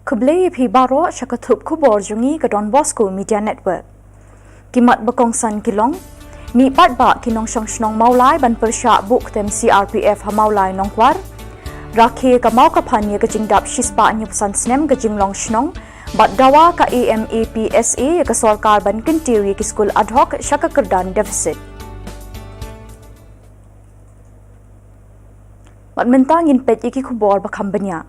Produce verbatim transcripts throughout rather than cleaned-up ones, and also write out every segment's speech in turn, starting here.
Khublei ïa phi baroh sha ka thup khubor jong ngi ka Don Bosco Media Network. Ki mat ba kongsan ki long: Mih paidbah ki nongshong shnong Mawlai ban pyrshah buh ktem C R P F ha Mawlai Nongkwar. Rakhe ka Mawkaphan ïa ka jingdap shispah hynñiewphew san snem ka jinglong shnong. Bad dawa ka A M A P S A ïa ka sorkar ban kyntiew ïa ki skul ad hoc sha ka kyrdan deficit. Bad mynta ngin peit ïa ki khubor ba kham bniah.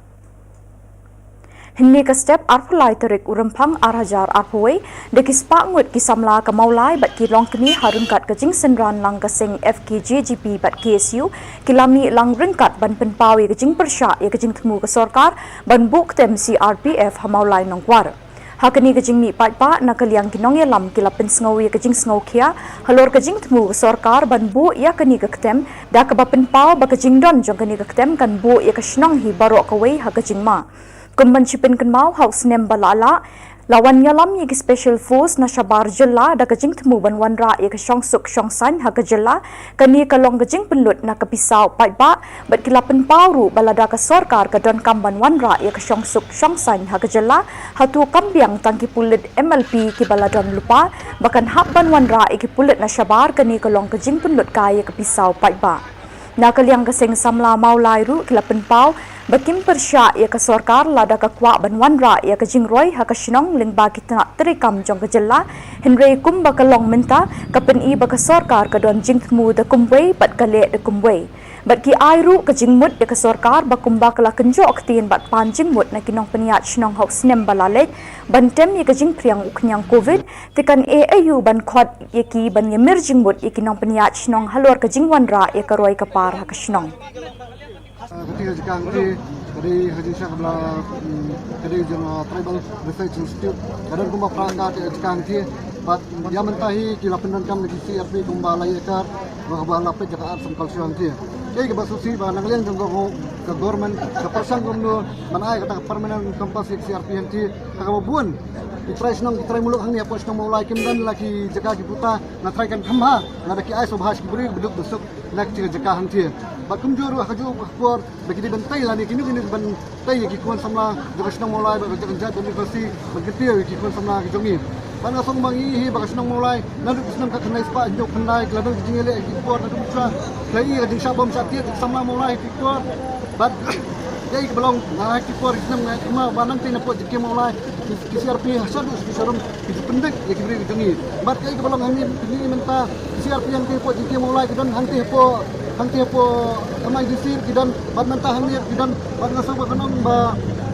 Hynne ka step arphew lai tarik u Rymphang ar hajar arphew wei, da ki spah ngut ki samla ka Mawlai bad ki longkmie ha ryngkat ka jingsynran lang ka seng F K J G P bad K S U, ki la mih lang ryngkat ban pynpaw ïa ka jingpyrshah ïa ka jingthmu ka sorkar ban buh ktem C R P F ha Mawlai Nongkwar. Ha kane ka jingmih paidbah, na ka liang ki nongïalam ki la pynsngew ïa ka jingsngewkhia halor ka jingthmu ka sorkar ban buh ïa kane ka ktem, da kaba pynpaw ba ka jingdon jong kane ka ktem kan buh ïa ka shnong hi baroh kawei ha ka jingma. Kum ban shu pynkynmaw, ha u snem ba la lah, la wan ïalam ïa ki special force na shabar jylla da ka jingthmu ban wanrah ïa ka shongsuk shongsaiñ ha ka jylla. Kane ka long ka jingpynlut na ka pisa u paidbah, bad ki la pynpaw ruh ba lada ka sorkar ka donkam ban wanrah ïa ka shongsuk shongsaiñ ha ka jylla, hato kam biang tang ki pulit M L P kiba la don lypa ba kan hap ban wanrah ïa ki pulit na shabar? Kane ka long ka jingpynlut kai ïa ka pisa u paidbah. Na ka liang ka seng samla Mawlai ruh ki la pynpaw ba kim pyrshah ïa ka sorkar lada ka kwah ban wanrah ïa ka jingroi ha ka shnong lyngba ki tnat treikam jong ka jylla. Hynrei kumba ka long mynta, ka pyni ba ka sorkar ka don jingthmu da kumwei bad ka leh da kumwei. Bad ki ai ruh ka jingmut ïa ka sorkar ba kumba ka la kynjoh ktien bad pan jingmut na ki nongpynïaid shnong ha u snem ba la leit ban tem ïa ka jingphriang u khñiang Covid, te kan ïa aïu ban khot ïa ki ban ïamir jingmut ïa ki nongpynïaid shnong halor ka jingwanrah ïa ka roi ka par ha ka shnong. Ka dei ka jaka hangtei, ka dei ka jingshisha kaba la, mm, ka dei jong, ah, Tribal Research Institute. Ka don kumba phra ka jaka hangtei. Bad ïa mynta hi ki la pyndonkam da ki C R P kumba lai ekar, ba kaba la peit jaka Arts and Culture hangtei. Kaei kaba sngewsih ba na ka liang jong ka go-, ka government ka pyrshang kumno ban ai kata ka permanent campus ïa ki C R P hangtei. Ha kaba bun ki trai shnong, ki trai muluk hangne hapoh shnong Mawlai kim don la ki jaka ki puta, na trai kan kham bha lada ki ai sngewbha sha ki briew ba duk ba suk na ka jaka hangtei. Bad kumjuh ruh ha kajuh ka por ba ki dei ban tei lane kino kino ban tei ïa ki khun samla jong ka shnong Mawlai bad ka jaka jait ban ïa ka si ban kyntiew ïa ki khun samla ka jong ngi. Bad nga sngew ba ngi hi ba ka shnong Mawlai naduh ka snem khatkhyndai spah hynñiewphew khyndai ka la don ka jingïaleh ïa ki por naduh mynta. Ka la i ka jingshah bom shah tied ïa ki samla Mawlai ha ki por. Bad kaei kaba long, nga ha ki por ki snem nga ïathuh ba nangtei na pdeng jingkieng Mawlai ki, ki C R P ha shaduh ki sharum ki ju pyndik ïa ki briew ki jong ngi. Bad kaei kaba long hangne mynta, ki C R P hangtei hapoh jingkieng Mawlai ki don, hangtei hapoh, hangtei hapoh M I D C ki don, bad mynta hangne ki don. Bad nga sngew ba ka nong ba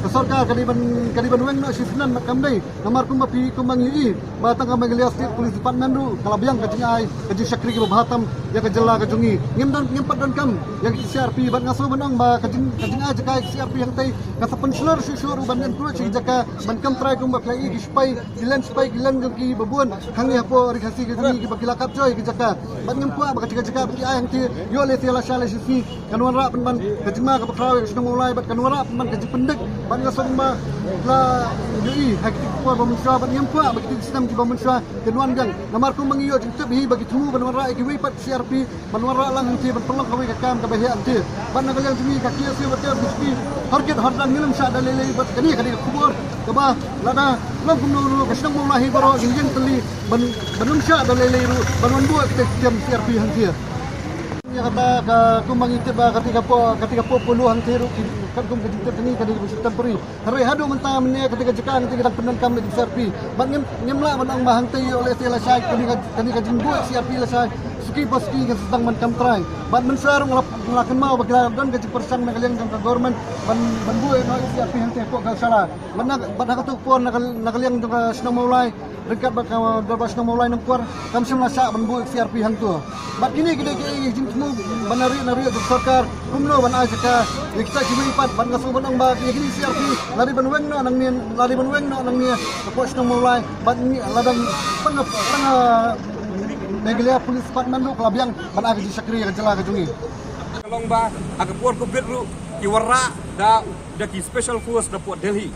ka sorkar ka dei ban, ka dei ban weng noh shisnem bad kam dei. Namar kumba phi, kumba ngi i ba tang ka Meghalaya State Police Department ruh ka la biang ka jingai ka jingshakri kaba bha tam ïa ka jylla ka jong ngi. Ngim don, ngim pat donkam ïa ka C R P. Bad nga sngew ba nang ba ka jing, ka jingai jaka ka C R P hangtei ka sa pynshlur shuh shuh ruh ban encourage ïa ka jaka ban kam trai kumba phi la i ki sipai, ki len sipai, ki len jong ki ba bun hangne hapoh Ri Khasi ka jong ngi kiba ki la capture ïa ka jaka. Bad ngim kwah ba ka jaka jaka ba ki ai hangtei ïoh lehse lashai lashisngi kan wanrah pynban ka jingma kaba khraw ïa ka shnong Mawlai bad kan wanrah pynban ka jingpyndik. Bad nga sngew ba la ïohi ha kito ki por ba mynshuwa bad ngim kwah ba kito ki snem kiba mynshuwa kin wan biang. Namar kumba ngi ïoh jingtip hi ba ki thmu ban wanrah ïa kiwei pat C R P ban wanrah lang hangtei ban pynlong kawei ka kam kaba heh hangtei. Bad na ka liang jong ngi ka K S U bad ka B J P, hor kit hor dang ngin ym shah da lei lei bad kane ka dei ka khubor kaba lada long kumno ruh ka shnong Mawlai hi baroh ngin ïeng tylli ban, ban ym shah da lei lei ruh ban wan buh ïa kita ki kem C R P hangtei. Ïa kata ka, kumba ngi tip ba kata ka por, kata ka por polo hangtei ruh ki, katkum ka jingtip jong ngi ka dei kaba shu temporary. Hynrei haduh mynta mynne kata ka jaka hangtei ka dang pyndonkam da ki C R P. Bad ngim, ngim lah ban ong ba hangtei ïoh lehse lashai kane ka, kane ka jingbuh C R P lashai suki ba suki kan sa sdang ban kam trai. Bad mynshuwa ruh nga la, nga la kynmaw ba ki la don ka jingpyrshang na ka liang jong ka government ban, ban buh ïa ka C R P hangtei hapoh Gaushalla. Bad na, bad ha kato ka por na ka, na ka liang jong ka shnong Mawlai ryngkat bad ka dorbar shnong Mawlai Nongkwar kam shym la shah ban buh C R P hangto. Bad kine ki dei ki jingthmu ban ïa ri na ri jong ka sorkar kumno ban ai jaka ïa kita kiwei pat. Bad nga sngew ban ong ba ïa kine C R P la dei ban weng noh nangne, la dei ban weng noh nangne hapoh shnong Mawlai. Bad ngi la dang pang, pang, ah, Meghalaya Police Department ruh ka la biang ban ai ka jingshakri ïa ka jylla ka jong ngi. Ka long ba ha ka por Covid ruh ki wanrah da, da ki special force na pdeng Delhi.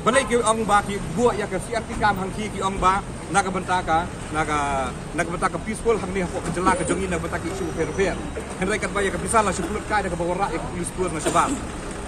Balei ki ong ba ki buh ïa ka C R P camp hangtei, ki ong ba na ka bynta ka, na ka, na ka bynta ka peaceful hangne hapoh ka jylla ka jong ngi, na ka bynta ki issue pher pher. Hynrei katba ïa ka pisa la shu pynlut kai da kaba wanrah ïa ka police force na shabar.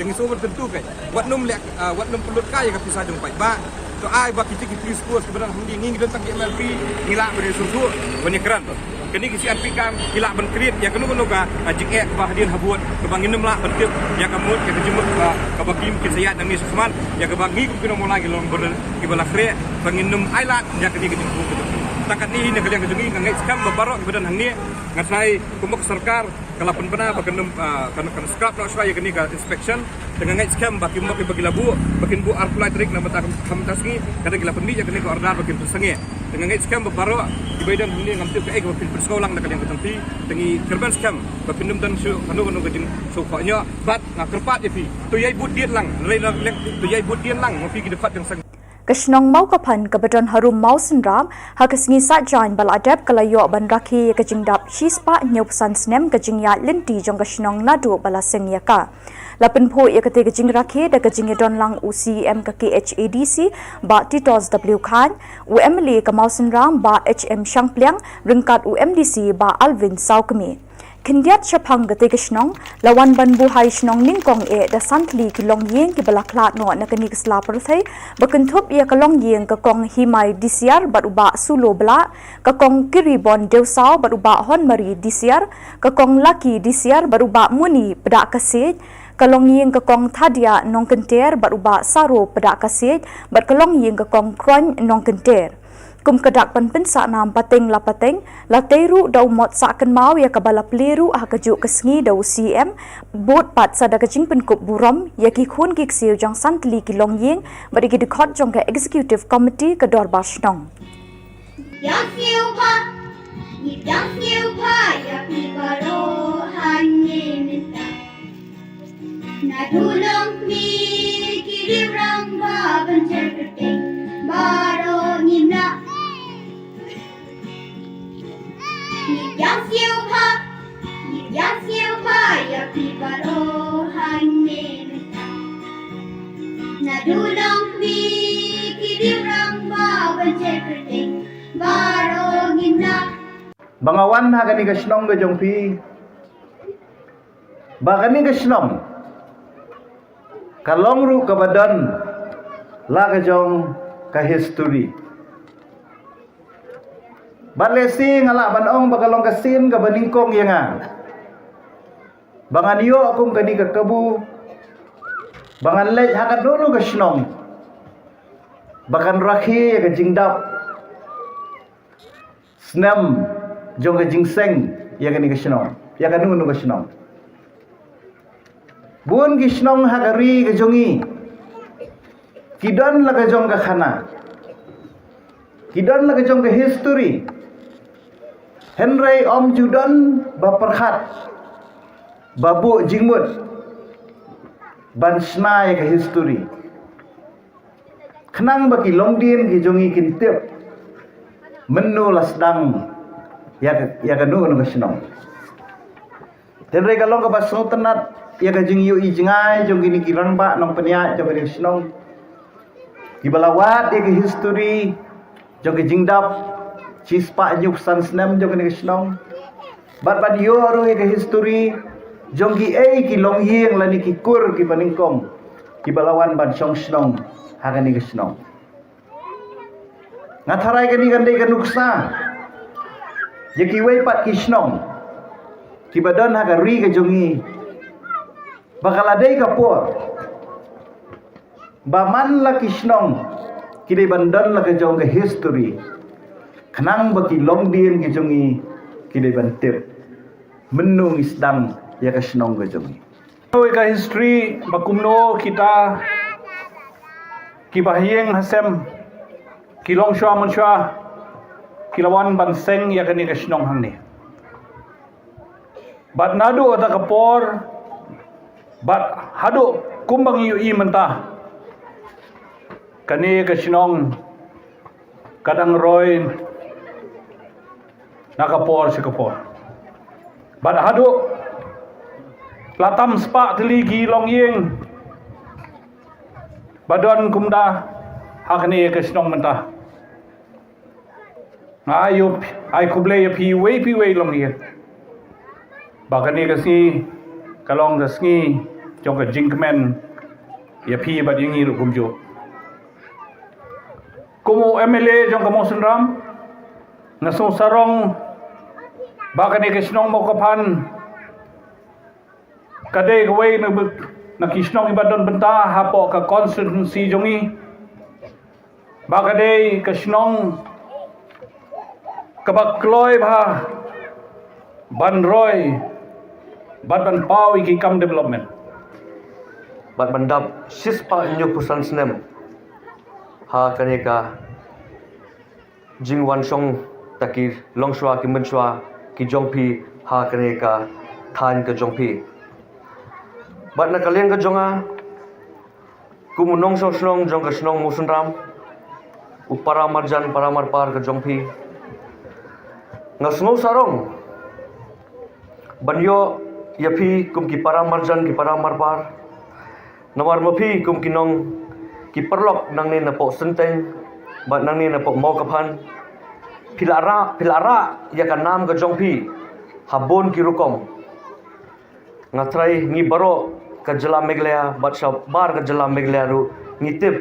Ngi shu ban kyntu kai. Wat nym leh, ah, wat nym pynlut kai ïa ka pisa jong paidbah. To ai ba kita ki police force kiba don hangne, ngi don tang ki M L P, ngi lah ban ïa sngewthuh ban ïa kren. Kane ka C R P Camp ki lah ban create ïa kano kano ka, ah, jingeh kaba hadien habud, kaba ngin nym lah ban tip ïa ka mut, ïa ka jingmut kaba, kaba kim kin sa ïaid nangne sha khmat, ïa kaba ngi kum ki nongmawlai ki long bor kiba la khreh, ba ngin nym ailad ïa kane ka jingmut. Tang katne hi na ka liang ka jong ngi, nga ngeit skhem ba baroh kiba don hangne, nga tharai kumba ka sorkar ka la pynbna ba kan nym, ah, kan, kan scrap noh shuwa ïa kane ka inspection. Te nga ngeit skhem ba ki mok kiba ki la buh, ba kin buh arphew lai tarik na bynta ka mynta sngi, ka dei ki la pynmih ïa kane ka order ba kin pynsangeh. Te nga ngeit skhem ba baroh kiba ïadon hangne, ngam tip kaei kaba phin pynsngew lang na ka liang ka jong phi. Te ngi kyrmen skhem ba phin nym don shuh kano kano ka jingsngewkhoh noh. Bad nga kyrpad ïa phi, to ïai bud dien lang, hynrei la leng to ïai bud dien lang ma phi ki dkhot jingseng. Ka shnong Mawkaphan kaba don harum Mawsynram, ha ka sngi Saitjaiñ ba la dep, ka la ïoh ban rakhe ïa ka jingdap shispah hynñiewphew san snem ka jingïaid lynti jong ka shnong naduh ba la seng ïa ka. La pynphuh ïa katei ka jingrakhe da ka jingïadon lang u C E M ka K H A D C, Bah Titosstablu Chyne, u M L A ka Mawsynram, Bah H M Shangpliang, ryngkat u M D C, Bah Alvin Sawkmie. Khyndiat shaphang katei ka shnong, la wan ban buhai shnong nyngkong eh da san tylli ki longïing kiba la khlad noh na kane ka sla pyrthei, ba kynthup ïa ka longïing ka Kong Himai Disiar bad u Bah Sulo Blah, ka Kong Kiribon Dewsaw bad u Bah Honmari Disiar, ka Kong Lucky Disiar bad u Bah Muni Pdakasiej, ka longïing ka Kong Thadia Nongkynter bad u Bah Saro Pdakasiej, bad ka longïing ka Kong Kroiñ Nongkynter. Kum ka dak ban pynsah nam pateng la pateng, la tei ruh da u mot sah kynmaw ïa kaba la plie ruh ha kajuh ka sngi da u C E M, bud pat sa da ka jingpynkup burom ïa ki khun ki ksiew jong san tylli ki longïing bad ïa ki dkhot jong ka Executive Committee ka Dorbar Shnong. Yang siew pha, yang siew pha, ïa phi baroh hangne mynta. Naduh long kmie ki riew rangbah ban jer kyrteng baroh ngim lah. Ngi ïa siew bha, ngi ïa siew bha ïa phi baroh hangne mynta. Naduh long kmie ki riew rangbah ban jer kyrteng baroh ngim lah. Ba nga wan ha kane ka shnong ka jong phi. Ba kane ka shnong ka long ruh kaba don la ka jong ka history. Bad lehse nga lah ban ong ba ka long ka sien kaba nyngkong ïa nga ba ngan ïoh kum kane ka kabu ba ngan leit ha kano kano ka shnong ba kan rakhe ïa ka jingdap snem jong ka jingseng ïa kane ka shnong, ïa kano kano ka shnong. Bun ki shnong ha ka ri ka jong ngi ki don la ka jong ka khana, ki don la ka jong ka history. Hynrei ym ju don ba pyrkhat ba buh jingmut ban shna ïa ka history. Khnang ba ki longdien ki jong ngi kin tip mynno la sdang ïa ka, ïa kano kano ka shnong. Hynrei ka long kaba sngewtynnat ïa ka jingïohi jngai jong kine ki rangbah nongpynïaid jong kane ka shnong kiba la wad ïa ka history jong ka jingdap shispah hynñiewphew san snem jong kane ka shnong. Bad ban ïoh ruh ïa ka history jong kiei ki longïing lane ki kur kiba nyngkong kiba la wan ban shong shnong ha kane ka shnong. Nga tharai kane kan dei ka nuksa ïa kiwei pat ki shnong kiba don ha ka ri ka jong ngi ba ka la dei ka por ba man la ki shnong ki dei ban don la ka jong ka history, khnang ba ki longdien ki jong ngi ki dei ban tip mynno ngi sdang ïa ka shnong ka jong ngi. Oi ka history ba kumno kita kiba ha ïing ha sem, ki longshuwa manshuwa ki la wan ban seng ïa kane ka shnong hangne. Bad naduh kata ka por bad haduh kumba ngi ïohi mynta, kane ka shnong ka dang roi na ka por sha ka por. Bad haduh la tam spah tylli ki longïing ba don kumta ha kane ka shnong mynta. Nga ai ïa phi, ai khublei ïa phi iwei pa iwei longïing ba kane ka sngi ka long ka sngi jong ka jingkmen ïa phi bad ïa ngi ruh kumjuh. Kum u M L A jong ka Mawsynram, nga sngewsarong ba kane ka shnong Mawkaphan ka dei kawei na, na ki shnong kiba don bynta hapoh ka constituency jong ngi, ba ka dei ka shnong kaba kloi bha ban roi bad ban paw ïa ki kam development. Bad ban dap shispah hynñiewphew san snem ha kane ka jingwan shong da ki longshuwa ki mynshuwa ki jong phi ha kane ka thaiñ ka jong phi. Bad na ka liang ka jong nga, kum u nongshong shnong jong ka shnong Mawsynram, u para marjan para marpar ka jong phi, nga sngewsarong ban ïoh ïa phi kum ki para marjan ki para marpar. Namar ma phi kum ki nong ki paralok nangne napoh Synteng bad nangne napoh Mawkaphan, phi la rah, phi la rah ïa ka nam ka jong phi ha bun ki rukom. Nga trai ngi baroh ka jylla Meghalaya bad shabar ka jylla Meghalaya ruh ngi tip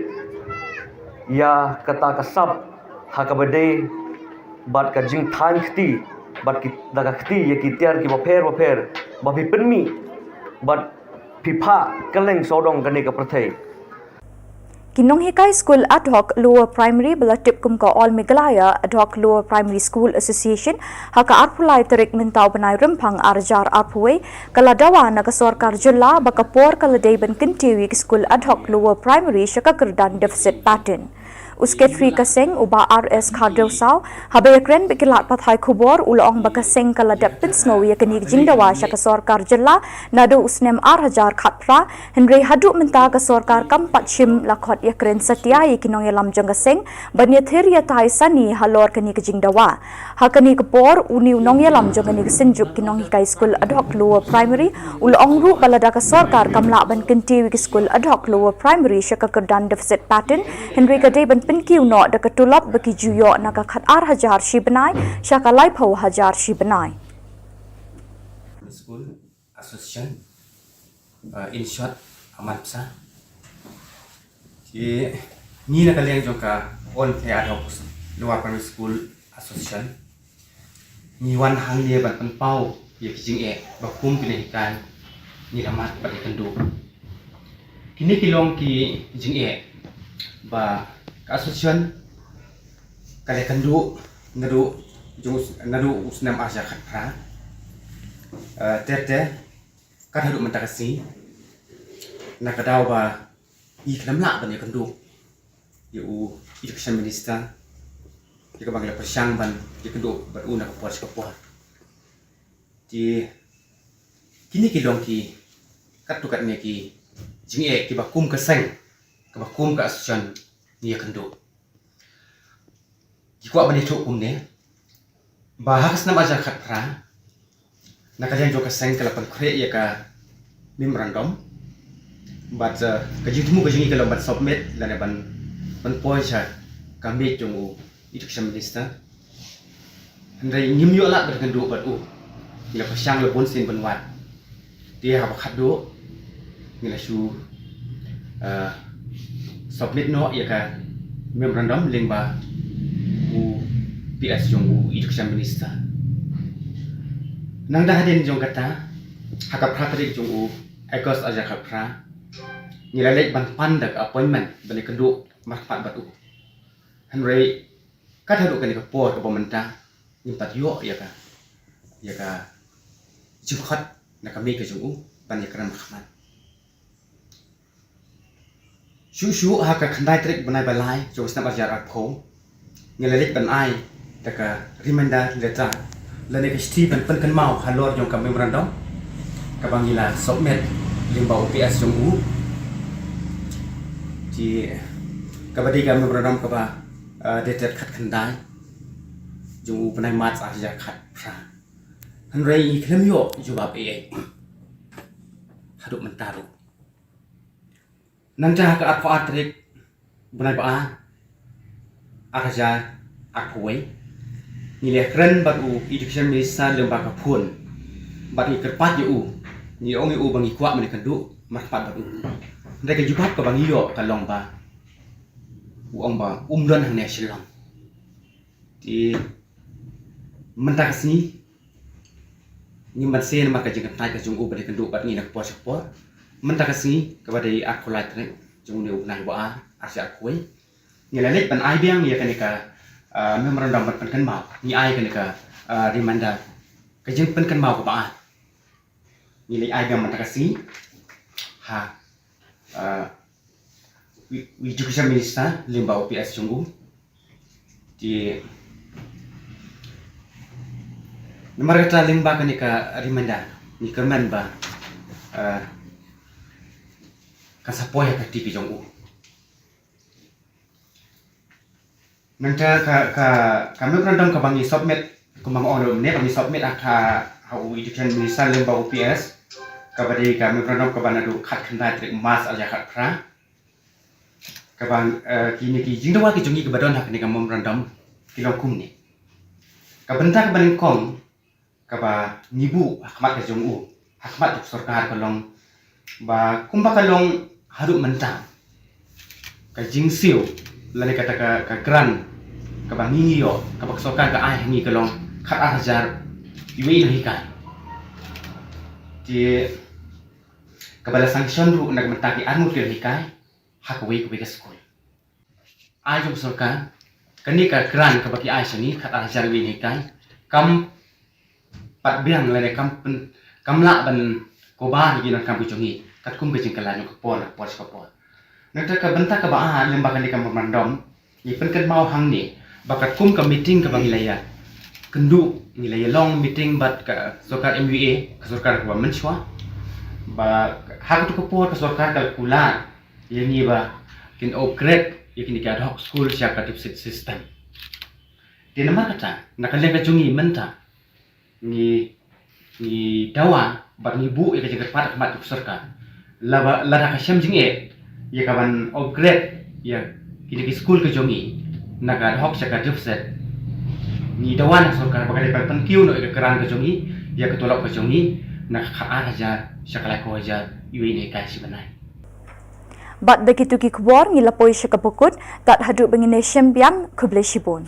ïa kata ka sap ha kaba dei bad ka jingthaiñ kti bad ki, da ka kti ïa ki tiar kiba pher ba pher ba phi pynmih bad phi phah kylleng sawdong kane ka pyrthei. Ki nonghikai skul ad hoc lower primary ba la tip kum ka All Meghalaya Ad hoc Lower Primary School Association ha ka arphew lai tarik mynta u bnai Rymphang ar hajar arphew wei ka la dawa na ka sorkar jylla ba ka por ka la dei ban kyntiew ïa ki skul ad hoc lower primary sha ka kyrdan deficit pattern. U Secretary ka seng u Bah R S Khardewsaw haba ïakren bad ki lad pathai khubor u la ong ba ka seng ka la dep pynsngew ïa kane ka jingdawa sha ka sorkar jylla naduh u snem ar hajar khatphra, hynrei haduh mynta ka sorkar kam pat shim la khot ïakren satia ïa ki nongïalam jong ka seng ban ïathir ïatai sani halor kane ka jingdawa. Ha kane ka por une u nongïalam jong kane ka synjuk ki nonghikai skul ad hoc lower primary u la ong ruh ba lada ka sorkar kam lah ban kyntiew ïa ki skul ad hoc lower primary sha ka kyrdan deficit pattern, hynrei ka dei ban pynkiew noh da ka tulop ba ki ju ïoh na ka khat ar hajar shi bnai sha ka laiphew hajar shi bnai. School Association, uh, in short, AMADPSA. Te ngi na ka liang jong ka All Meghalaya Ad hoc Lower Primary School Association, ngi wan hangne ban pynpaw ïa ki jingeh ba kum ki nonghikai ngi la mad bad ïakynduh. Kine ki long ki jingeh ba ka association ka la ïakynduh naduh jong, naduh u snem ar hajar khatphra. Eh, ter ter, kat haduh mynta ka sngi, na ka daw ba ngi khlem lah ban ïakynduh ïa u Education Minister, ïa kaba ngi la pyrshang ban ïakynduh bad u na ka por sha ka por. Te kine ki long ki katto katne ki jingeh kiba kum ka seng, kaba kum ka association ngi ïakynduh. Ki kwah ban ïathuh kumne, ba ha ka snem ar hajar khatphra, na ka liang jong ka seng ka la pynkhreh ïa ka memorandum, bad, eh, ka jingthmu ka jong ngi ka long ban submit lane ban, ban poi sha ka miej jong u Education Minister. Hynrei ngim ïoh lad ban ïakynduh bad u. Ngi la pyrshang la bun sien bun wat. Te haba khatduh ngi la shu, eh, submit noh ïa ka memorandum lyngba u PS jong u Education Minister. Nangta hadien jong kata, ha ka phra tarik jong u August ar hajar khatphra, ngi la leit ban pan da ka appointment ban ïakynduh markhmat bad u. Hynrei kat haduh kane ka por kaba mynta ngim pat ïoh ïa ka, ïa ka jingkhot na ka miej ka jong u ban ïakren markhmat. Shuh shuh ha ka khyndai tarik bnai ba lai jong u snem ar hajar arphew, ngi la leit ban ai da ka reminder letter lane ka shithi ban pynkynmaw halor jong ka memorandum kaba ngi la submit lyngba u PS jong u. Te kaba dei ka memorandum kaba, eh, dated khatkhyndai jong u bnai March ar hajar khatphra. Hynrei ngi khlem ïoh jubab ei ei haduh mynta ruh. Nangta ha ka arphew ar tarik bnai ba ar, ar hajar arphew wei, ngi la ïakren bad u Education Minister lyngba ka phone bad ngi kyrpad ïa u Ngi ong ïa u ba ngi kwah mynta ka duk marpat bad u. Hynrei ka jubab kaba ngi ïoh ka long ba u ong ba um don hangne Shillong. Te mynta ka sngi ngim banse namar ka jingkyntait ka jong u ba dei ka duk bad ngi na ka por sha ka por. Mynta ka sngi kaba dei arphew lai tarik jong une u bnai ba ar, ar hajar arphew wei, ngi la leit ban ai biang ïa kane ka, ah, memorandum ban pynkynmaw. Ngi ai kane ka, ah, reminder, ka jingpynkynmaw kaba ar. Ngi leit ai biang mynta ka sngi ha, ah, u, u Education Minister lyngba u P S jong u. Te namar kata lyngba kane ka reminder ngi kyrmen ba, ah, kan sa poi ha ka kti ka jong u. Nangta ka, ka, ka memorandum kaba ngi submit, kumba nga ong mynne, ba ngi submit ha ka, ha u Education Minister lyngba u P S, kaba dei ka memorandum kaba naduh khatkhyndai tarik March ar hajar khatphra. Kaba, eh, kine ki jingdawa ki jong ngi kiba don ha kane ka memorandum ki long kumne. Ka bynta kaba nyngkong kaba ngi buh ha khmat ka jong u, ha khmat jong ka sorkar ka long ba kumba ka long haduh mynta, ka jingsiew lane kata ka, ka grant kaba ngi ngi ïoh, kaba ka sorkar ka ai ha ngi ka long khatar hajar iwei na hikai. Te kaba la sanction ruh na ka bynta ki arngut ki hikai ha kawei kawei ka skul. Ai jong sorkar, kane ka grant kaba ki ai sha ngi khatar hajar iwei na hikai, kam pat biang lane kam pyn, kam lah ban cover ïa ki donkam ki jong ngi katkum ka jingkylla jong ka por, ka por sha ka por. Nangta ka bynta kaba ar lyngba kane ka memorandum ngi pynkynmaw hangne ba katkum ka meeting kaba ngi la ïa kynduh, ngi la ïa long meeting bad ka sorkar M U A, ka sorkar kaba mynshuwa, ba ha katu ka por ka sorkar ka la kular ïa ngi ba kin upgrade ïa kine ki ad hoc school sha ka deficit system. Te namar kata na ka liang ka jong ngi mynta ngi, ngi dawa bad ngi buh ïa ka jingkyrpad ha khmat jong ka sorkar, lada, lada ka shem jingeh ïa ka ban upgrade ïa kine ki school ka jong ngi na ka ad hoc sha ka deficit, ngi dawa na ka sorkar ba ka dei ban pynkiew noh ïa ka grant ka jong ngi, ïa ka tulop ka jong ngi na ka khatar hajar sha ka laiphew hajar iwei na hikai shi bnai. Bad da kitu ki khubor ngi la poi sha kaba kut, tad haduh ba ngin ïashem biang, khublei shibun.